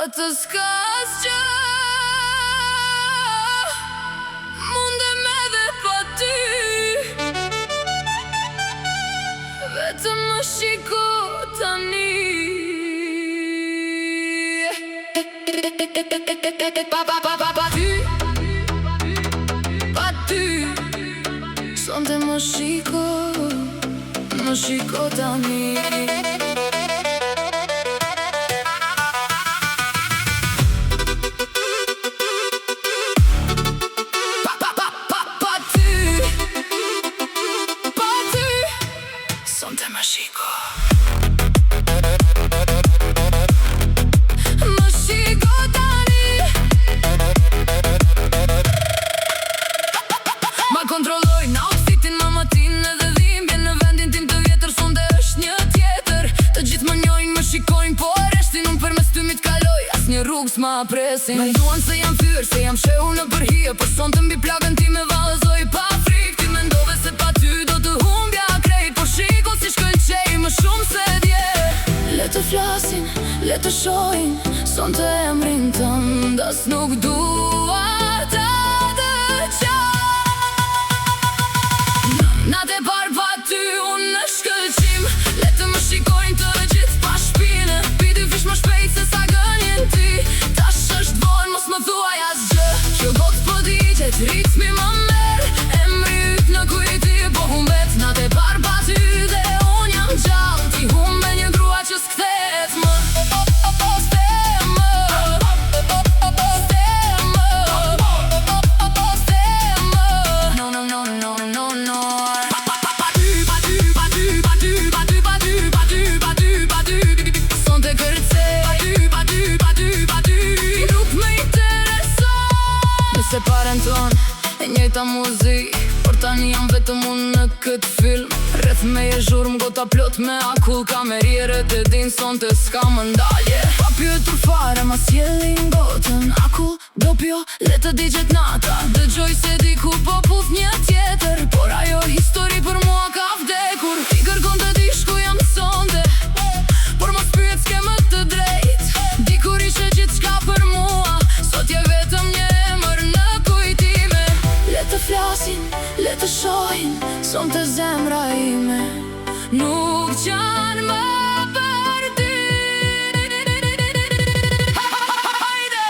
Pa të s'ka asgjë. Mundem edhe pa ty. Vetëm më shiko tani. Pa pa pa pa pa ty. Pa ty. Sonte më shiko. Më shiko tani. Pa pa pa pa pa ty. Pa ty. Sonte më shiko. Më shiko tani. Ma kontrollojnë outfitin, mamatin edhe dhimbjen. Në vendin tim të vjetër sonte është një tjetër. Të gjithë më njohin, më shikojnë, po e reshtin. Unë përmes tymit kaloj, asnjë rrugë s'ma presin. Menduan se jam thyer, se jam fshehur nëpër hije, por sonte mbi plagën time vallëzoj pa frikë. Ti mendove se pa ty do të humbja krejt, por shiko si shkëlqej më shumë se dje. Le të flasin, le të shohin sonte emrin tënd, as nuk dua ta dëgjoj. Natë e parë pa ty unë në shkëlqim. Le të më shikojnë të gjithë pa shpine. Pi dy fish më shpejt se sa gënjen ti. Tash është vonë, mos më thuaj asgjë. Kjo gotë po digjet, ritmi më merr. Emri yt në kujtim po humbet. Natë e parë pa ty dhe unë jam gjallë. Ti humbe një grua që s'kthehet më. S'kthehet më. S'kthehet më. S'kthehet më. No, no, no, no, no, no. Pa ty, pa ty, pa ty, pa ty, pa ty, pa ty, pa ty, pa ty, pa ty. Sonte kërcej. Pa ty, pa ty, pa ty, pa ty. Nuk më intereson. Nëse paren ton e njëjta muzikë, por tani jam vetëm unë në këtë film. Rreth meje zhurmë, gota plot me akull. Kamerierët e din sonte s'ka më ndalje. Pa pyetur fare ma sjellin gotën. Akull, dopio, le të digjet nata. Dëgjoj se diku po puth një tjetër, por ajo histori për mua ka vdekur. Ti kërkon të dish ku jam sonte, por mos pyet, s'ke më të drejt. Dikur ishe gjithçka për mua, sot je vetëm një emër në kujtime. Le të flasin, le të shohin sonte zemra ime nuk qanë më për ty. Hajde!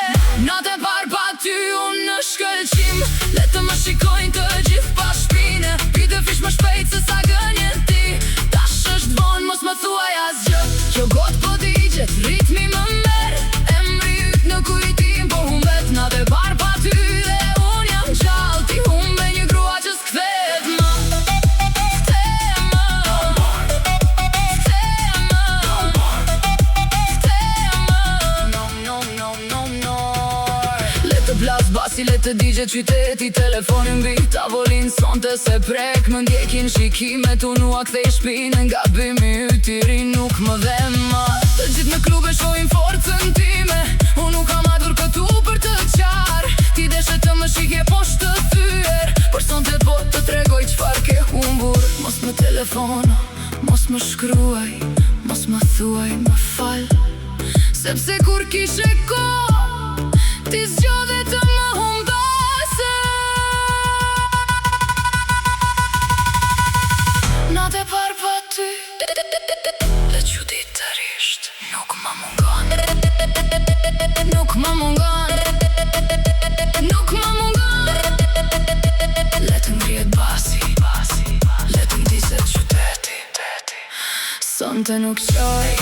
Natë e parë pa ty unë në shkëlqim. Le të më shikojnë të gjithë pa shpine. Pi dy fish më shpejt se sa gënjen ti. Tash është vonë, mos më thuaj asgjë. Kjo gotë po digjet, ritmi më merr. Emri yt në kujtim po humbet. Natë e parë pa ty dhe unë jam gjallë. Ti humbe një grua që s'kthehet më. Kthehet më. Kthehet më. Kthehet më. No, no, no, no, no. Le të plas basi, le të digjet qyteti. Telefonin mbi tavolin sonte se prek. Më ndjekin shikimet, unë ua kthej shpinën. Gabimi yt i ri nuk më dhe më. Të gjithë në klube shohin forcën time. Unë nuk kam ardhur këtu për të qarë. Ti deshe të më shihje poshtë të thyer, por sonte po të tregoj çfarë ke humbur. Mos më telefono, mos më shkruaj, mos më thuaj më fal, sepse kur kishe kohë, ti zgjodhe të më humbase. Natë e parë pa ty dhe çuditërisht nuk më mungon. Nuk më mungon. Nuk më mungon. Le të ngrihet basi, le të ndizet qyteti. Sonte nuk qaj,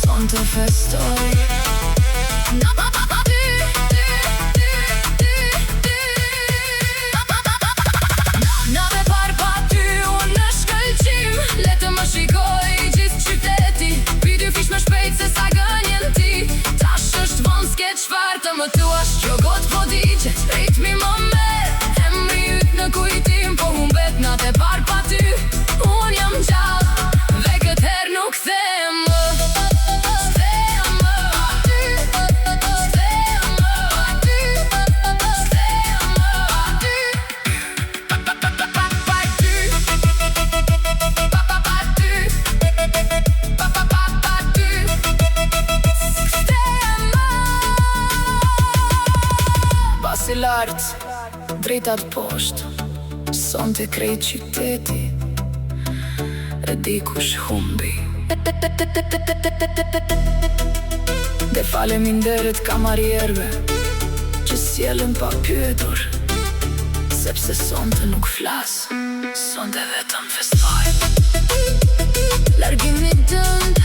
sonte festoj. Na pa pa pa ty, ty, ty, ty, ty. Natë e parë pa ty unë në shkëlqim. Le të më shikoj gjithë qyteti. Pi dy fish më shpejt se sa gënjen ti. Tash është vonë, s'ke çfarë të më thuash. Kjo gotë po digjet, ritmi më merr. Emri yt në kujtim po humbet. Natë e parë pa ty, unë jam gjallë dhe këtë herë nuk kthehem më. S'kthehem më. lart, dritat poshtë. Sonte krejt qyteti e di kush humbi. Dhe faleminderit kamarierëve që sjellin pa pyetur, sepse sonte nuk flas, sonte vetëm festoj. Largimi dënd.